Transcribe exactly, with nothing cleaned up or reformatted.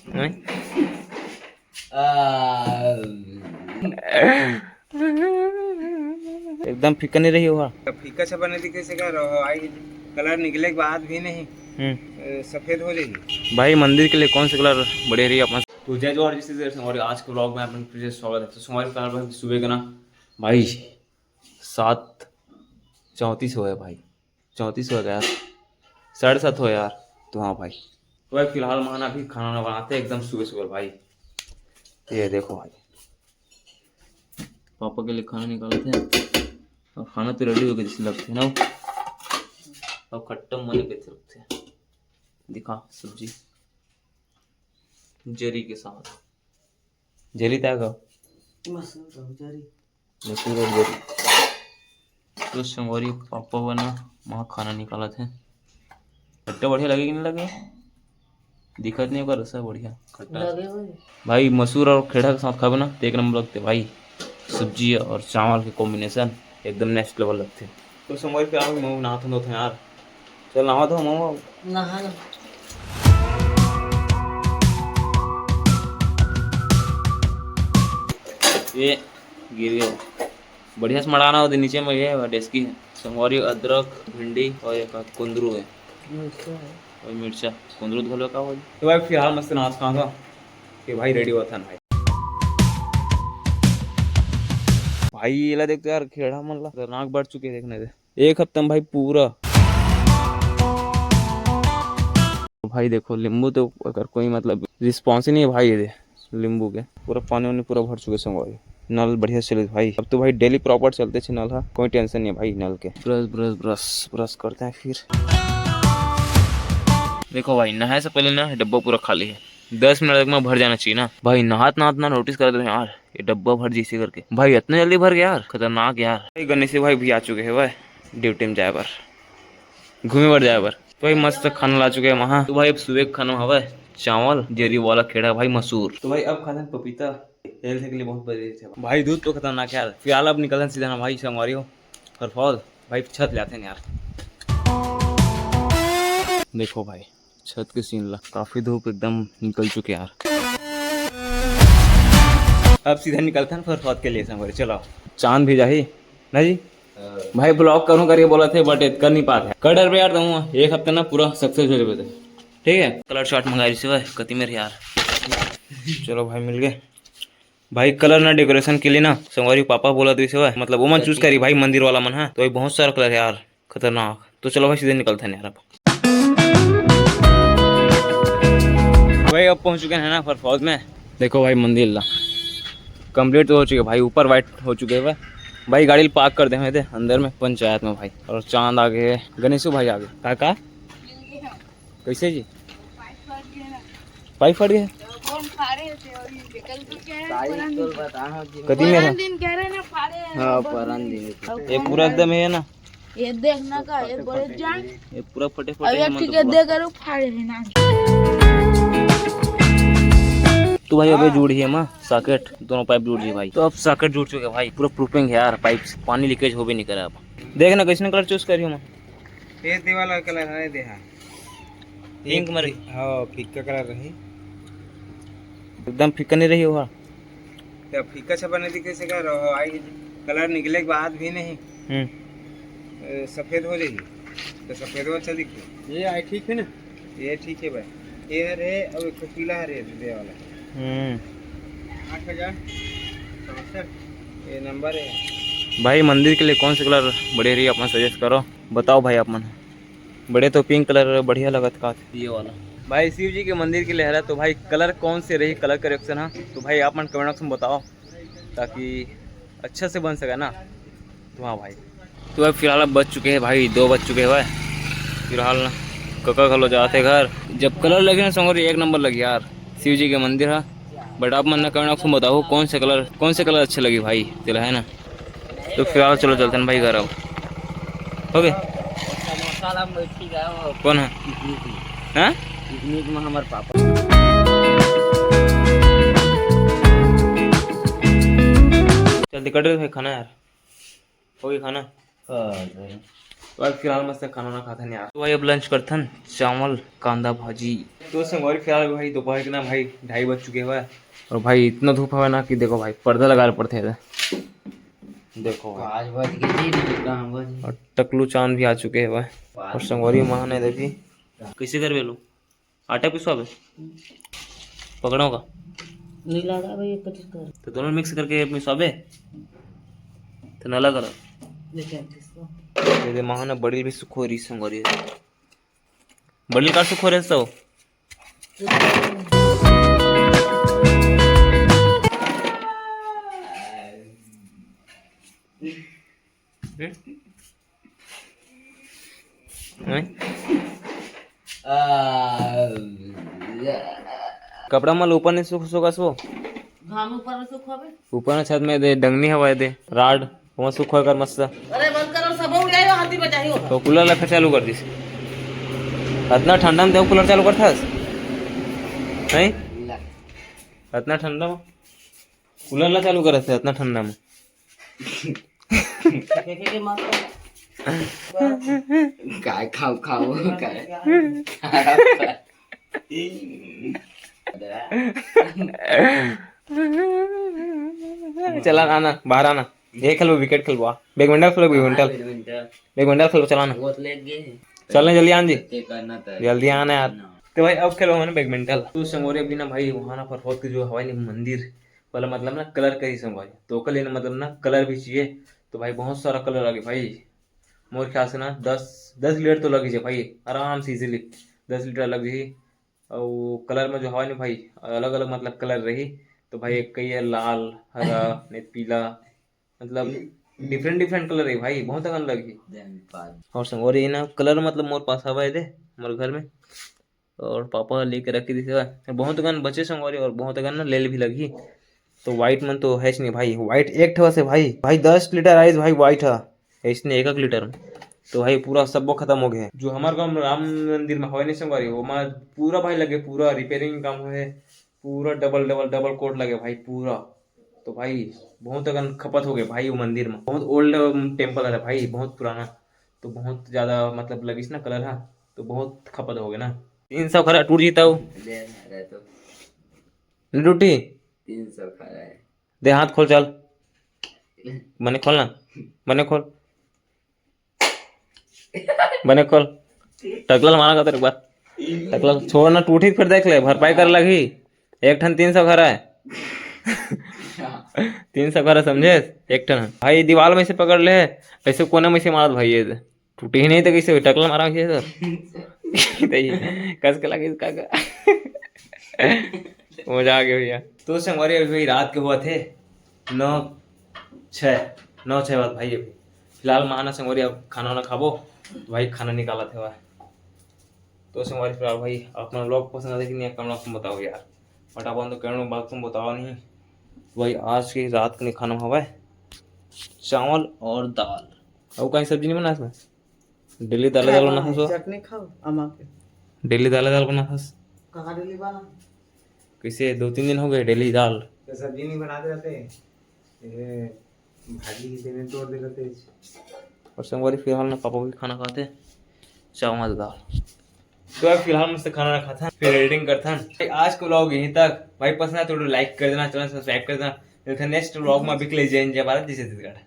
हैं? एकदम फीका नहीं रही हुआ। फीका छपा नहीं दिखे से का रहो, आई कलर निकले के बाद भी नहीं, हम्म। ए, सफेद हो जाएगी। भाई, मंदिर के लिए कौन सा कलर बढ़िया रही अपना? तो जय जोहार, जय श्री कृष्ण, और आज के व्लॉग में आप लोग के फिर से स्वागत है। तो हमारे कलर भाई सुबह का ना भाई सात चौंतीस हो गया भाई, चौंतीस हो गया, साढ़े सात हो यार। तो हाँ भाई, तो भाई फिलहाल माना अभी खाना वाना बनाते हैं एकदम सुबह सुबह भाई। ये देखो भाई, पापा के लिए खाना निकालते हैं। और खाना तो रेडी हो गया जैसे लगते है ना वो। अब खट्टा मने के तरफ से दिखा सब्जी जरी के साथ। जरी तय का मसूर और जरी। मसूर और जरी। तो संगवारी पापा बना वहाँ खाना निकालत है। खट्टा बढ़िया लगे कि नहीं लगे? दिखत नहीं ओकर रसा बढ़िया। खट्टा। लगे हुए। भाई मसूर और खेड़ा के साथ खाबे ना तो एक नंबर लगते भाई। सब्जी और चावल के कॉम्बिनेशन एकदम नेक्स्ट लेवल लगते। तो संगवारी फिलहाल मैं नहात हूँ यार। चल नहात हूँ मामा। नहा ना। ये गिर गया। बढ़िया से मड़ाना होते नीचे में, ये डेस्की है। संगवारी अदरक, भिंडी और एक कुंदरू है। मिर्चा है। और मिर्चा, कुंदरू धोलो का हो। तो भाई फिलहाल मस्त नाच कहाँ था कि भाई रेडी हुआ था ना भाई। भाई ये ला देख तो यार, खेड़ा मन ला खतरनाक बढ़ चुके हैं, देखने दे एक हफ्ते में भाई पूरा। भाई देखो नींबू तो अगर कोई मतलब रिस्पॉन्स ही नहीं है भाई, ये दे नींबू के पूरा पानी वानी पूरा भर चुके संगवारी। नल बढ़िया से चले भाई, अब तो भाई डेली प्रॉपर चलते छे नल हा, कोई टेंशन नहीं है भाई नल के। ब्रश ब्रश ब्रश ब्रश करते हैं फिर। देखो भाई नहाए से पहले ना डब्बा पूरा खाली है, दस मिनट तक में भर जाना चाहिए ना भाई। नहात नहात ना नोटिस कर दे यार, ये डब्बा भर जैसे करके भाई इतना जल्दी भर गया यार, खतरनाक यार। भाई गणेश भाई भी आ चुके हैं भाई ड्यूटी में जाए पर, घूमे बर जाए बर। तो भाई मस्त खाना ला चुके हैं वहाँ। तो भाई अब सुबह के खाना में हवा है चावल, जरी वाला खेड़ा भाई मसूर। तो भाई अब खाते हैं पपीता, हेल्थ के लिए बहुत बढ़िया है भाई। धूप तो खतरनाक है यार। फिलहाल अब निकलते हैं सीधा ना भाई संगवारी हो फरफौल भाई छत ले आते हैं यार। देखो भाई छत के सीन ला, काफी धूप एकदम निकल चुके यार। अब सीधा निकलते हैं फरफौल के लिए संगवारी। चलो चांद भी जाही ना जी। भाई ब्लॉग करूँ करके बोला थे बट कर नहीं पाते। कर डर पे यार तुम एक हफ्ते ना पूरा सक्सेस हो जावे। ठीक है कलर चार्ट मंगा रही से कति मेरे यार। चलो भाई मिल गए। भाई कलर ना डेकोरेशन के लिए ना संगवारी पापा बोला तो इसे मतलब वो मन चूज करी भाई मंदिर वाला मन है। तो भाई बहुत सारा कलर है यार खतरनाक। तो चलो भाई सीधे निकलते हैं यार अब। भाई अब पहुंच चुके हैं ना फरफौज में। देखो भाई मंदिर ला कंप्लीट तो हो चुके भाई, ऊपर वाइट हो चुके हैं भाई। गाड़ी पार्क कर दे हुए थे अंदर में पंचायत में भाई। और चांद आ गए, गणेशो भाई आ गए। का का कैसे जी? पाइप फट गया। कति मेरा? हाँ परन दिन। ये पूरा एकदम है ना। ये देखना का ये बड़े जान। ये पूरा फटे फटे अब है, ये मन ठीक तो है पूरा। दे करो फाड़े है ना। तो भाई अबे जुड़ ही है माँ सॉकेट, दोनों पाइप जुड़ ही भाई। तो अब सॉकेट जुड़ चुके भाई, पूरा प्रूफिंग है यार, पाइप से पानी लीकेज हो भी नहीं करा। अब देखना कैसे कलर चूज करी हूँ मैं। ये दीवाल का कलर है देहा। पिंक मर हाँ फीका कलर रही। एकदम फीका नहीं रही हुआ। तो फीका छपा नहीं दिखे से का रहो आई कलर निकले के बाद भी नहीं हम्म। ए, सफेद हो जाएगी। तो सफेद अच्छा दिखे। ये आई ठीक है ना? ये ठीक है भाई। ये रे अब एक ठो पीला है रे दे वाला। हम्म। आठ हजार चौसठ ये नंबर है। भाई मंदिर के लिए कौन सा कलर बढ़िया रही अपना सजेस्ट करो, बताओ भाई आप मन। बड़े तो पिंक कलर बढ़िया लगत का ये वाला। भाई शिव जी के मंदिर के लिए हरा तो भाई कलर कौन से रही कलर करेक्शन है तो भाई आप मन कमेंट बॉक्स में बताओ ताकि अच्छा से बन सके ना। तो हाँ भाई तो अब फिलहाल अब बज चुके हैं भाई, दो बज चुके हैं भाई। फिलहाल ना कका घलो जाते घर। जब कलर लगे ना संगवारी एक नंबर लगे यार शिव जी के मंदिर है। बट आप मन ना कमेंट बॉक्स में बताओ कौन से कलर कौन से कलर अच्छे लगे भाई तेला है ना। तो फिलहाल चलो चलते हैं भाई घर अब। हो गए? मसाला में ठीक है वो कौन है? पिकनिक में। हाँ? पिकनिक में हमारे पापा। जल्दी कट रहे खाना यार। हो गया खाना? हाँ, तो भाई फिलहाल मस्त खाना ना खाथन यार। तो भाई अब लंच करथन, चावल कांदा भाजी। तो संगवारी फिलहाल भाई दोपहर के ना भाई ढाई बज चुके हवय। और भाई इतना धूप हवय ना कि देखो भाई पर्दा लगाए पड़थे एदे। देखो भाई। पाँच बज गए जी, कहाँ बज? और टकलू चांद भी आ चुके हवय। और संगवारी महान है देखी। कैसे करबे लो? आटा पिसवाबे? पकड़ो का? नहीं लगा भाई, एक चीज कर। तो दोनों मिक्स करके पिसवाबे? तो ना लगा। लेके आते इसको। ये दे महान बड़ी भी सुखो रही संगवारी। बड़ी का सुखो रहे सो। हैं? आ, कपड़ा मन ऊपर नहीं सुख, सुखा सो। घाम ऊपर में सुखवाबे। ऊपर में छत में दे, डंगनी हवा दे, राड, वहाँ सुख होय कर मस्त। अरे बंद करो, सब उड़ जाएगा, हाथी बजाही होगा। तो कूलर ला फिर चालू कर दिस। इतना ठंडा में तें कूलर चालू करथस? नहीं? ना। इतना ठंडा में कूलर ला चालू करत हे, इतना ठंडा में। देखे के मत। काय खाओ, खाओ, काय? चला ना, ना, बाहर आना। ये खेलबो, विकेट खेलबो, आ। बैडमिंटन खेलो, बैडमिंटन। बैडमिंटन। बैडमिंटन खेलबो, चला ना। वो तो लेके गए हैं। चल ना, जल्दी आन जी। ते करना था। जल्दी आना यार। ना। तो भाई, अब खेलो हमन बैडमिंटन। तो संगवारी अभी ना भाई, वहाँ ना पर होत के जो हवाई नहीं मंदिर वाला, मतलब ना कलर करी संगवारी, तो ओकर लिए ना मतलब ना कलर भी चाहिए। तो भाई बहुत सारा कलर लगे भाई, मोर ख्याल से ना दस, दस लीटर तो लगी जाए भाई, आराम से, इजीली दस लीटर लग जाही। और कलर में जो हवा नहीं भाई, अलग अलग मतलब कलर रही। तो भाई एक कई है लाल, हरा, ने पीला, मतलब डिफरेंट डिफरेंट कलर है भाई, बहुत अकन लगी। और संगवारी ना कलर मतलब मोर पास हवा है दे, मोर घर में, और पापा लेके रख के दिसे। बहुत अकन बचे संगवारी, और बहुत अकन ना लेल भी लगी। तो व्हाइट मन तो है नहीं भाई, व्हाइट एक ठो से भाई, भाई दस लीटर आइस भाई व्हाइट है, इसने एक एक लीटर में। तो भाई पूरा सबो खत्म हो गया। जो हमारे गाँव में राम मंदिर में हवा नहीं संगवारी, वो मैं पूरा भाई लगे, पूरा रिपेयरिंग काम हुए, पूरा डबल डबल डबल कोट लगे भाई पूरा। तो भाई बहुत अकन खपत हो गए भाई वो मंदिर में, बहुत ओल्ड टेम्पल है भाई, बहुत पुराना। तो बहुत ज्यादा मतलब लगिस ना कलर हा, तो बहुत खपत हो गए ना। तीन सौ खरा टूट जीता हो। ले ना, रहे तो। टूटी। तीन सौ खरा है। दे हाथ खोल चल। बने खोल ना। बने खोल। बने खोल। टकला मारा का तेरे एक बार। टकला छोड़ ना, टूटी फिर देख ले, भरपाई कर लगी। एक ठन तीन सौ खरा है। तीन सौ खरा समझे? एक ठन। भाई दीवार में से पकड़ ले, ऐसे कोने में से मारत भाई ये। टूटे ही नहीं तो कैसे हुई? टकला मारा कैसे तो? तो ये कस के लगे इसका का? मजा आ गया भैया। तो संगवारी अभी भाई रात के हुआ थे नौ छः, नौ छः बात भाई। अभी फिलहाल महाना संगवारी अब खाना वाना खाबो, तो भाई खाना निकाला थे भाई। तो संगवारी फिलहाल भाई अपना व्लॉग पसंद आते कि नहीं, कमेंट बॉक्स में बताओ यार। फटाफट तो कमेंट बॉक्स में बताओ नहीं। तो भाई आज के रात के खाना हवा है चावल और दाल। और कहीं सब्जी नहीं बना इसमें? डेली दाल दाल बनाथस। चटनी खाओ, अमा के। डेली दाल दाल बनाथस। कहाँ डेली बना? कैसे दो तीन दिन हो गए डेली दाल? तो सब्जी नहीं बनाते रहते। ये भाजी ही देने तोड़ दे रहते। और संगवारी फिलहाल ना पापा भी खाना खाते, चावल दाल। तो यार फिलहाल मस्त खाना ना खाते हैं, फिर एडिटिंग करते हैं। आज का व्लॉग यहीं तक। भाई पसंद आए तो लाइक कर देना, चैनल सब्सक्राइब कर देना। मिलते हैं नेक्स्ट व्लॉग में। बिकले जय हिंद, जय भारत, जय छत्तीसगढ़।